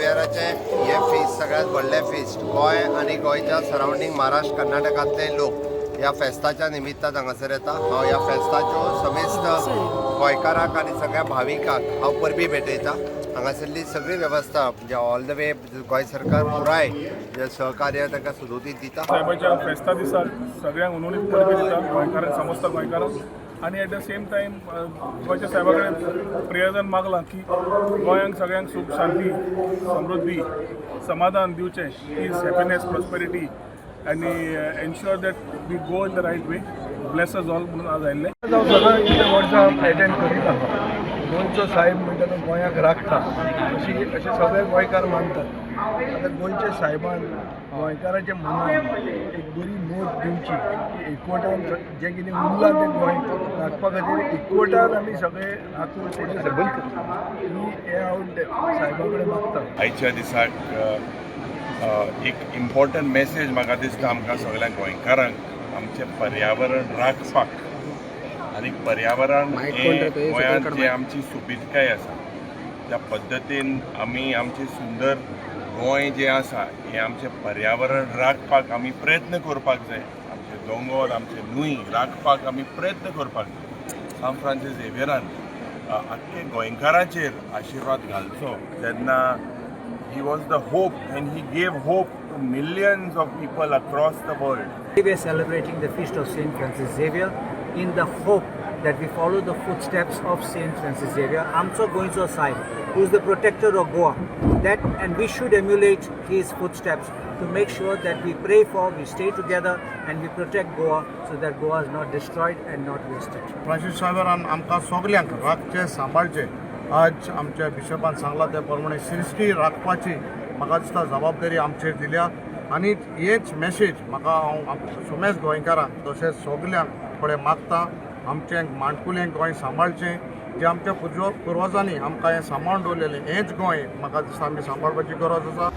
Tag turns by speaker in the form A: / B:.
A: झेवियराचें हें फेस्त सगळ्यांत व्हडलें फेस्त. गोंय आनी गोंयच्या सरावंडींग महाराष्ट्र, कर्नाटकांतले लोक ह्या फेस्ताच्या निमित्तान हांगासर येता. हांव ह्या फेस्ताच्यो समेस्त गोंयकारांक आनी सगळ्या भाविकांक हांव परबी भेटयता. हांगासरली सगळी वेवस्था, म्हणजे ऑल the way Goa सरकार पुराय जे सहकार्य तांकां सदोदीत दिता.
B: साहेबाच्या फेस्ता दिसा सगळ्यांक हुनहुनीत परबी दिता, गोंयकारांक, समस्त गोंयकारांक. आनी एट the same time गोंयच्या साहेबा कडेन प्रेयर्सान मागलां की गोंयांक सगळ्यांक सूख, शांती, समृद्धी, समाधान दिवचें, पीस, हॅपिनेस, प्रॉस्पेरिटी आनी ensure that we go in the right way, bless us all म्हणून आज आयिल्ले.
C: हांव सदां इतले वर्सां एटेंड करीत आसा. गोंयचो साहेब म्हणटा तो गोंयाक राखता अशी अशे सगळे गोंयकार मानतात. आतां गोंयच्या साहेबान गोंयकाराच्या मनान एक बरी मोद दिवची की एकवटान जें कितें उरलां तें गोंय राखपा खातीर एकवटान आमी सगळे राखून फुडें सरचे ही हें हांव साहेबा कडेन मागता.
D: आयच्या दिसाक एक इम्पॉर्टंट मेसेज म्हाका दिसता आमकां सगळ्या गोंयकारांक, आमचें पर्यावरण राखपाक आनी पर्यावरण हें गोंयांत जे आमची सोबीतकाय आसा, त्या पद्दतीन आमी आमचें सुंदर गोंय जें आसा, हें आमचें पर्यावरण राखपाक आमी प्रयत्न करपाक जाय. आमचे दोंगोर, आमचे न्हंय राखपाक आमी प्रयत्न करपाक जाय. सांत फ्रांसीस झेवियरान आख्खे गोंयकारांचेर आशिर्वाद घालचो तेन्ना he was the hope and he gave hope to millions of people across the world.
E: We are celebrating the feast of St. Francis Xavier in the hope that we follow the footsteps of St. Francis Xavier, आमचो गोंयचो सायब, who is the protector of Goa. That and we should emulate his footsteps to make sure that we pray for, we stay together and we protect Goa so that Goa is not destroyed and not wasted.
F: Francis साहेबान आमकां सगल्यांक राखचें, सांबाळचें. आज आमच्या बिशपान सांगलां त्या प्रमाणे सृश्टी राखपाची म्हाका दिसता जबाबदारी आमचेर दिल्या आनी हेच मेसेज म्हाका हांव समेस्त गोंयकारांक तशेंच सगल्यांक कडेन मागता, आमचें माणकुलें गोंय सांबाळचें. जें आमच्या पुर्वजांनी आमकां हें सांबाळून दवरलेलें, हेंच गोंय म्हाका दिसता आमी सांबाळपाची गरज आसा.